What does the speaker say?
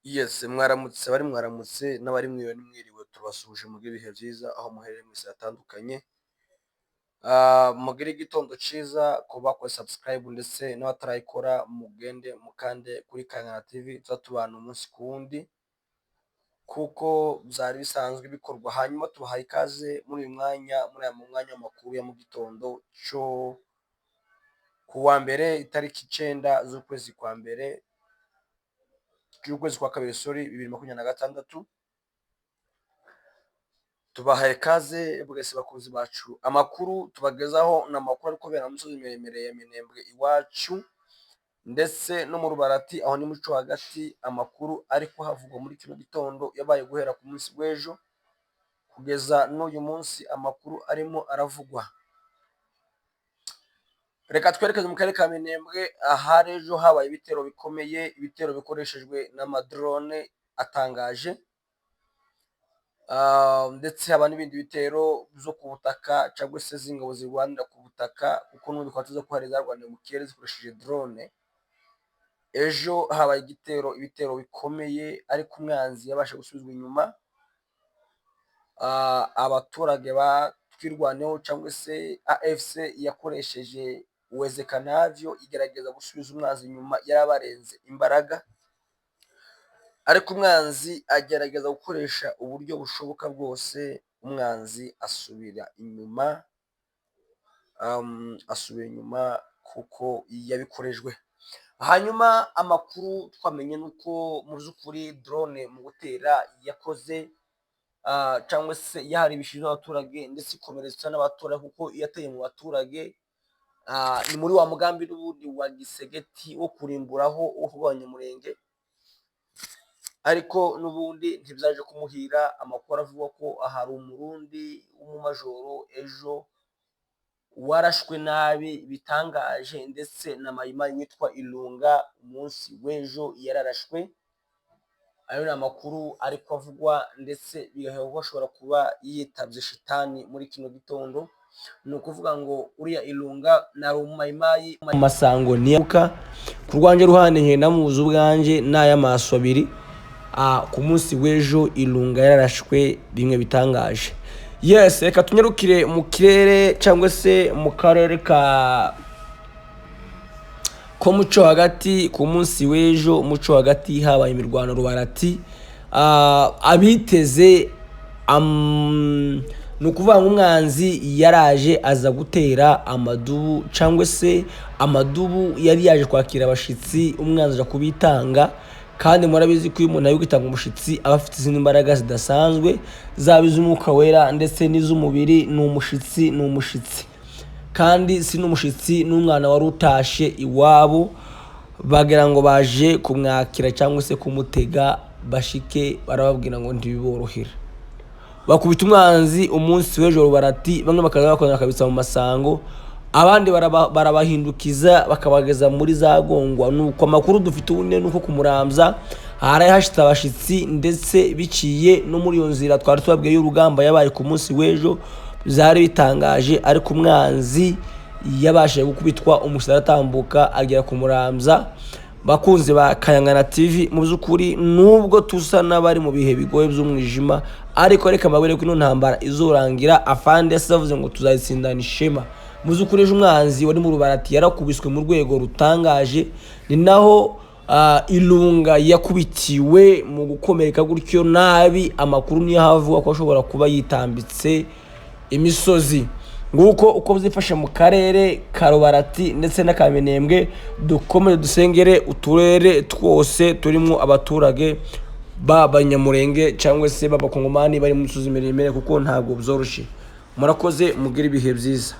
Yes, mwaramutse abari mwaramutse n'abari mwiriwe mwiriwe, tubasuhuje, mugire ibihe byiza aho muherereye mwese hatandukanye. Mugire igitondo ciza ku bakoze subscribe ndetse n'abatarayikora, mugende mukande kuri Kangana TV, tuba tubana umunsi ku wundi kuko byari bisanzwe bikorwa. Hanyuma tubahaye ikaze muri uyu mwanya, muri aya mwanya w'amakuru ya mu gitondo cyo ku wa mbere, itariki 9 z'ukwezi kwa mbere, cy'ukwezi kwa kabiri, sorry, 2026. Tubahaye ikaze bwese bakunzi bacu. Amakuru tubagezaho ni amakuru ari kubera mu misozi miremire ya Minembwe iwacu ndetse no mu Rubarati, aho ni muco hagati. Amakuru ari kuhavugwa muri kino gitondo yabaye guhera ku munsi w'ejo kugeza n'uyu munsi, amakuru arimo aravugwa. Reka twerekeze mu karere ka Minembwe, ahari ejo habaye ibitero bikomeye, ibitero bikoreshejwe n'amadrone atangaje, ndetse haba n'ibindi bitero byo ku butaka cyangwa se z'ingabo zirwanira ku butaka, kuko n'ubundi twari tuzi ko hari izarwanira mu kirere zikoresheje drone. Ejo habaye igitero, ibitero bikomeye, ariko umwanzi yabasha gusubizwa inyuma. Abaturage ba Twirwaneho cyangwa se AFC yakoresheje Wezekanavyo igerageza gusubiza umwanzi inyuma, yarabarenze imbaraga, ariko umwanzi agerageza gukoresha uburyo bushoboka bwose, umwanzi asubira inyuma, asubira inyuma kuko yabikorejwe. Hanyuma amakuru twamenye nuko mu by'ukuri drone mu gutera yakoze, cyangwa se yaharibishije abaturage ndetse ikomeretsa n'abaturage, kuko yateye mu baturage. Ni muri wa mugambi n'ubundi wa Gisegeti wo kurimburaho, wo kurwanya Umurenge, ariko n'ubundi ntibyaje kumuhira. Amakuru avuga ko hari Umurundi w'umumajoro ejo warashwe nabi bitangaje, ndetse na Mayimayi witwa Ilunga umunsi w'ejo yararashwe. Ayo ni amakuru ariko avugwa, ndetse bigaheha ko ashobora kuba yitabye shitani muri kino gitondo. Ni ukuvuga ngo uriya Ilunga na Mayimayi Masango niyabuka ku rwanjye ruhande, nkenda muzi ubwanjye n'ay'amaso abiri. Ku munsi w'ejo Ilunga yararashwe bimwe bitangaje. Yes, reka tunyarukire mu kirere cyangwa se mu karere ka ko muco hagati. Ku munsi w'ejo muco hagati habaye imirwano Rubarati. Abiteze ni ukuvuga ngo umwanzi yaraje aza gutera amadubu, cyangwa se amadubu yari yaje kwakira abashitsi, umwanzi aja kubitanga. Kandi murabizi ko iyo umuntu ari kwitanga umushitsi aba afite izindi mbaraga zidasanzwe, zaba iz'umwuka wera ndetse n'iz'umubiri. Ni umushitsi, ni umushitsi, kandi si n'umushitsi, n'umwana wari utashe iwabo. Bagira ngo baje kumwakira cyangwa se kumutega, bashike barababwira ngo ntibiborohera, bakubita umwanzi umunsi w'ejo Barati. Bamwe bakaza bakongera bakabitsa mu masango, abandi barabahindukiza bakabageza muri za Gongwa. Nuko amakuru dufite ubundi nuko kumurambya hari hashitse abashitsi, ndetse biciye no muri iyo nzira twari tubabwiye y'urugamba yabaye ku munsi w'ejo. Byari bitangaje, ariko umwanzi yabashije gukubitwa, umushyitsi aratambuka agera ku Murambya. Bakunzi ba Kayangana TV, mu by'ukuri nubwo tusa n'abari mu bihe bigoye by'umwijima, ariko reka mbabwire ko ino ntambara izorangira. Afande yavuze ngo tuzayitsindana ishema. Mu by'ukuri ejo umwanzi wari mu Rubarati yarakubiswe mu rwego rutangaje, ni naho Ilunga yakubitiwe mu gukomereka gutyo nabi. Amakuru niyo avuga ko ashobora kuba yitambitse imisozi. Nguko uko byifashe mu karere ka Rubarati ndetse na Kaminembwe. Dukomeze dusengere uturere twose turimo abaturage b'Abanyamurenge cyangwa se b'Abakongomani bari mu misozi miremire, kuko ntabwo byoroshye. Murakoze, mugire ibihe byiza.